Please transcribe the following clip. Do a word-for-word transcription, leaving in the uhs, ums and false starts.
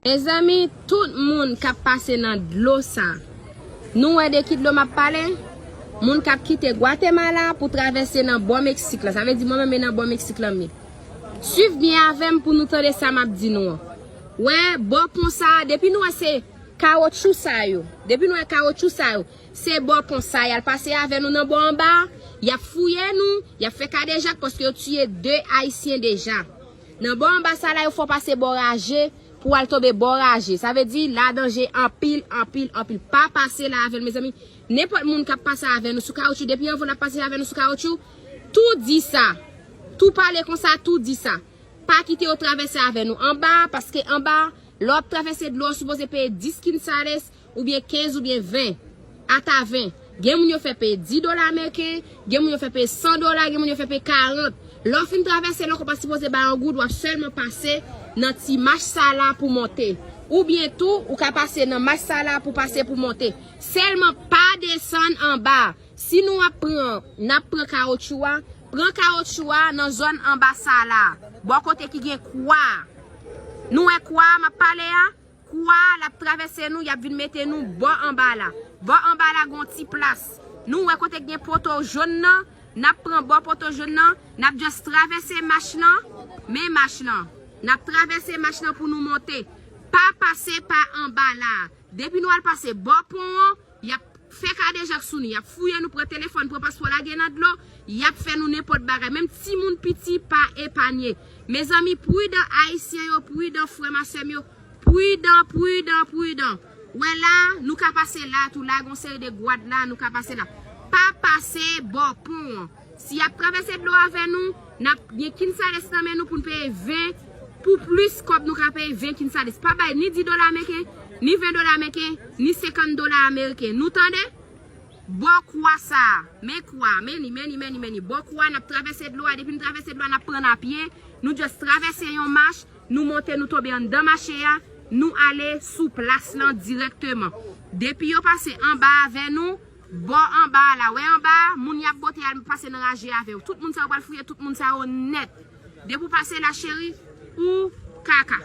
Mezanmi, tout moun k ap pase nan dlo sa, nou wè de ki dlo m ap pale? Moun k ap kite Gwatemala pou travèse nan bò Meksik la. Sa vle di mwen menm e nan bò Meksik la m ye. Swiv byen avè m pou nou tande sa m ap di nou an. Wè, bò pon sa, depi nou wè se kawotchou sa yo, depi nou wè kawotchou sa yo, se bò pon sa y al pase avè nou nan bò anba. Y ap fouye nou, y ap fè kadejak paske yo tiye de Ayisyen deja. Nan bò anba sa la, yo fè w pase bò raje pou w al tonbe bò raje. Sa vle di, la danje anpil, anpil, anpil. Pa pase la avè l, mezanmi. Nenpòt moun k ap pase avè nou sou kawotchou, depi yon vòl ap pase avè nou sou kawotchou, tou di sa. Tou pale konsa, tou di sa. Pa kite yo travèse avè nou anba, paske anba, lè w ap travèse dlo, w sipoze peye dis quetzales, oubyen kenz, oubyen ven. Ata ven. Gen moun yo fè peye dis dola ameriken, gen moun yo fè peye san dola, gen moun yo fè peye karant. Lè w fin travèse la, w pa sipoze bay yon goud, w ap sèlman pase nan ti mach sa la pou monte. Oubyen tou, ou ka pase nan mach sa la pou pase pou monte. Sèlman pa desann anba. Si nou ap pran, n ap pran kawotchou a, pran kawotchou a nan zòn anba sa la, bò kote ki gen kwa a. Nou wè kwa a m ap pale a? Kwa a, l ap travèse nou, y ap vin mete nou bò anba la. Bò anba la gen yon ti plas. Nou wè kote k gen poto jòn nan, n ap pran bò poto jòn nan, n ap just travèse mach lan, men mach lan. N ap travèse mach lan pou nou monte. Pa pase pa anba la. Depi nou al pase bò pon an, y ap fè kadejak sou nou, y ap fouye nou, pran telefòn, pran paspò, lage nan dlo, y ap fè nou nenpòt bagay. Menm timoun piti pa epanye. Mezanmi, pridan Ayisyen yo, pridan frè m a sè m yo, pridan, pridan, pridan. Wè la, nou ka pase la tou, la gon seri de gwad la, nou ka pase la. Pa pase bò pon an. Si y ap travèse dlo avè nou, n ap gen quetzales nan men nou pou n peye ven, pou plis kòb nou ka peye ven quetzales. Pa bay ni dis dola ameriken, ni ven dola ameriken, ni senkant dola ameriken. Nou tande? Bò kwa sa a. Men kwa, men li, men li, men li, men li. Bò kwa, n ap travèse dlo a. Depi n travèse dlo a, n ap pran n a pye. Nou just travèse yon mach, nou monte, nou tonbe anndan mache a, nou ale sou plas lan dirèkteman. Depi yo pase anba avè nou, bò anba a la, wè anba a, moun y ap bote al pase nan raje avè w. Tout moun sa yo pral fouye tout moun sa yo nèt. Depi w pase la, cheri, ou kaka.